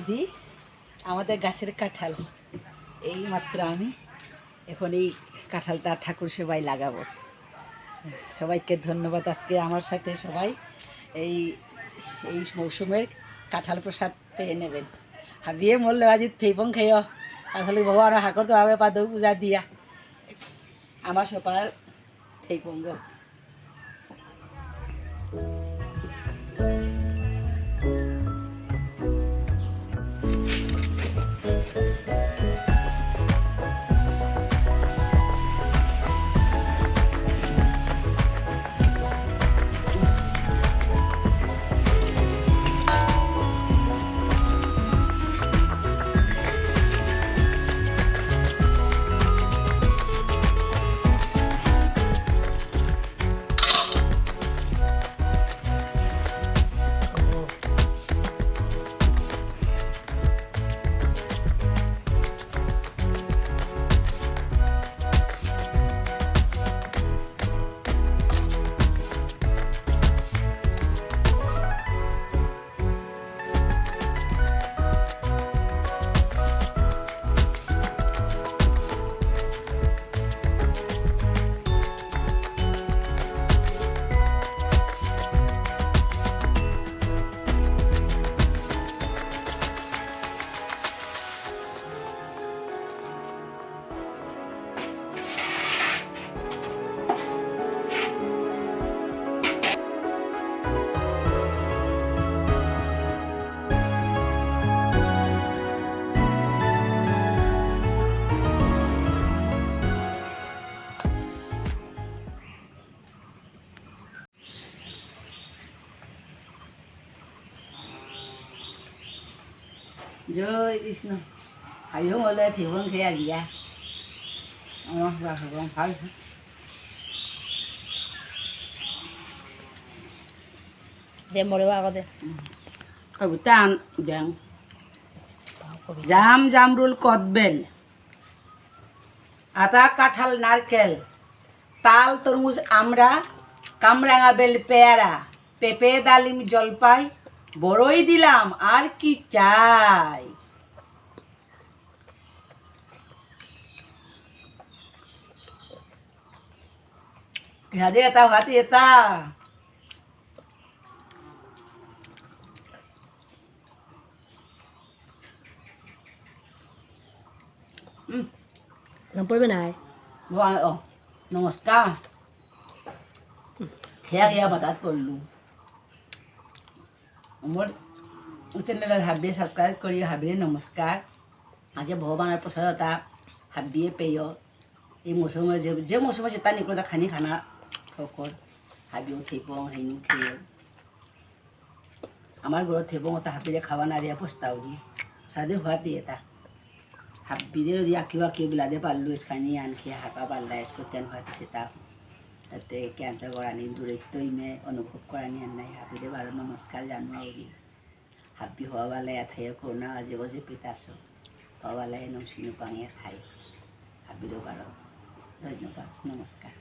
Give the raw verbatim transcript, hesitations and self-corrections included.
দি আমাদের গাছের কাঁঠাল, এই মাত্র আমি এখন এই কাঁঠালটা ঠাকুর সেবায় লাগাবো। সবাইকে ধন্যবাদ, আজকে আমার সাথে সবাই এই, এই মৌসুমের কাঁঠাল প্রসাদ পেয়ে নেবেন। হাবিয়ে মোর লগে আজি থেইপং খেয়েও, আসলে ভগবান হাকর তো আগে পাদৌ পূজা দিয়া আমার সপার থেইপং গো। জয় কৃষ্ণ। আয়ো মলে থিবন খেয়া গিয়া। আমার বাবা ভাই। দে মরে বাবা দে। কবিতা আন দেন। জাম জামরুল কদবেল। আতা কাঁঠাল নারকেল, তাল তরমুজ আমড়া, কামরাঙা বেল পেয়ারা, পেঁপে ডালিম জলপাই, বড়ই দিলাম আর কি চাই। ঘাদে এটা ভাত এটা। হুম। নাম পড়বে নাই? ও, ও, নমস্কার। খেয়া গিয়া বাতাত পড়লু। আমার চ্যানেল হাবিয়ে সাবস্ক্রাইব করিও, হাবিয়ে নমস্কার। আজ ভগবানের প্রসাদ এটা হাবিয়ে পেয়। এই মৌসুমে যে, যে মৌসুমে যেটা নিকলো তা খানি খানা ঠকর। হাবিও থেপং, হেনু খেয়ে। আমার ঘরে থেবং ওটা হাবিরে খাওয়া না রিয়া পস্তাও দি। সাদে হুয়াতে এটা। হাবিরে যদি আকিও আকিও বিলাদে পারলু, এসখানি আনকে হাকা পারলা, এসকো তেন হুয়াতে সেটা। তাতে কে আনতে করানি দূরে তো ইমে অনুভব করানি আর নাই। হাবিরে বারো নমস্কার জানো আউরি। হাবি হওয়া বালা থাইয়া করোনা আজে গজে পিতাসো। হওয়া বালা এনম সিনু পাঙে থাই। হাবিরে বারো। ধন্যবাদ। নমস্কার।